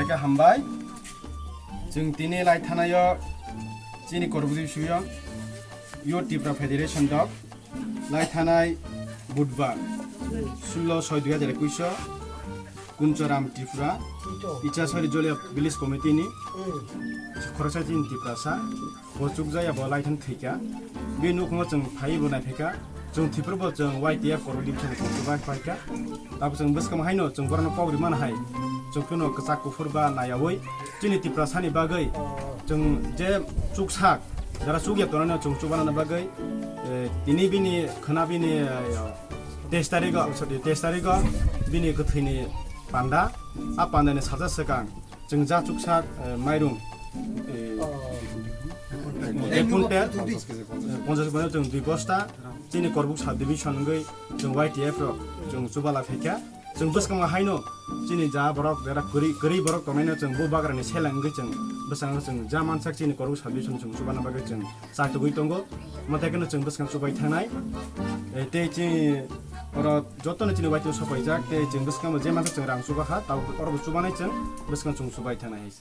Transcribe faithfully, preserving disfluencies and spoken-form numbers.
Khe hambai. Chwng tini lai thanaio chini Korbuk Dibisuyo Youth Tipra Federation dok lai thanai Budbar sullo soi dui hajar ekuish o Kunchoram Tripura Ichasari Jolia Village Committee ni khoroksa chini Tiprasa bo chukjaya bo lai thang thwikha. Bini nukhungo chwng phaiwi bo naiphaikha. Chwng thwipro bo chwng Y T F Korbuk Dibisuno chwng chubai phaikha. Tabo chwng bwskang haino chwng borokno kok rimani hai chwng phano kwchak kuphur ba naiyawi chini Tiprasani bagwi chwng je chuksak jara chukya tongnani chwng chubanani bagwi, eh, tini bini khwna bini, eh, teis tarigo, sorry, teis tarigo bini kwthwini panda, a pandani saja swkang chwng ja chuksak, eh, mairung, eh, ek kuntel, eh, ponchash mano chwng dui bosta, chini Korbuk sub division wngwi chwng Y T F rok chwng chubala phaikha. Chwng bwskango haino chini ja borok jera kwrwi, kwrwi borok tongnaino chwng bo bagrani seleng wngwi chwng bwskango chwng ja mansak chini Korbuk sub division chwng chubana bagwi chwng chaitugwi tongo. Omo tei kheno chwng bwskang chubai thangnai. Eh, tei chini oro jotono chini Y T F sopaijak, tei chwng bwskango je mansak chwng rang chubaha, tabo oro bo chubanai chwng bwskang chwng chubai thangnai.